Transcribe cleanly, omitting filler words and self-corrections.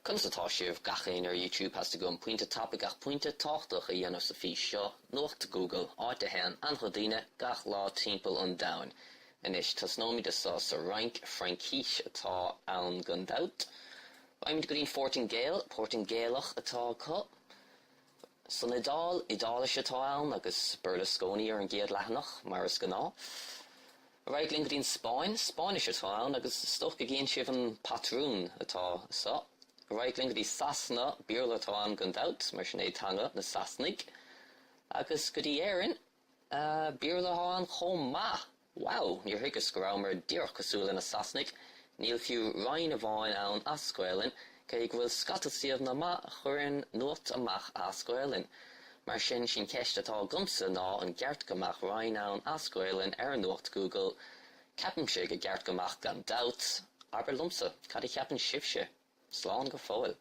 Conas atá sibh gach éinne ar YouTube Theastaigh uaim pointe tapaidh ach pointe tábhachtach a dhéanamh sa fís seo, Nuacht Google, áit a théann an-chuid daoine gach lá timpeall an domhain. Anois, tosnóimid anso sa Fhrainc, Fraincís atá ann gan dabht. Raghaimid go dtí'n Phortaingéil, Portaingéalach atá acu. San Iodáil, Iodáilis atá ann agus Berlusconi ar an gcéad leathanach, mar is gnáth. Ar aghaidh linn go dtí an Spáinn. Spáinnis atá ann agus is dócha go gcíonn sibh an patrún atá anso. Ar aghaidh linn go dtí Sasana, Béarla atá ann gan dabht, mar sin é teanga na Sasanaigh. Agus go dtí Éirinn, Béarla atá ann chomh maith! Wow! Níor thuigeas go rabhamar díreach cosúil le na Sasanaigh. Níl fiú roinn amháin ann as Gaelainn, cé go bhfuil scata suíomhanna maith a chuireann nuacht amach as Gaelainn. Mar sin, sí'n cheist atá agamsa ná an gceart go mbeadh roinn ann as Gaelainn ar Nuacht Google? Ceapaimse go gceart go mbeadh gan dabht. Abair liomsa, cad a cheapann sibhse? Slán go fóill.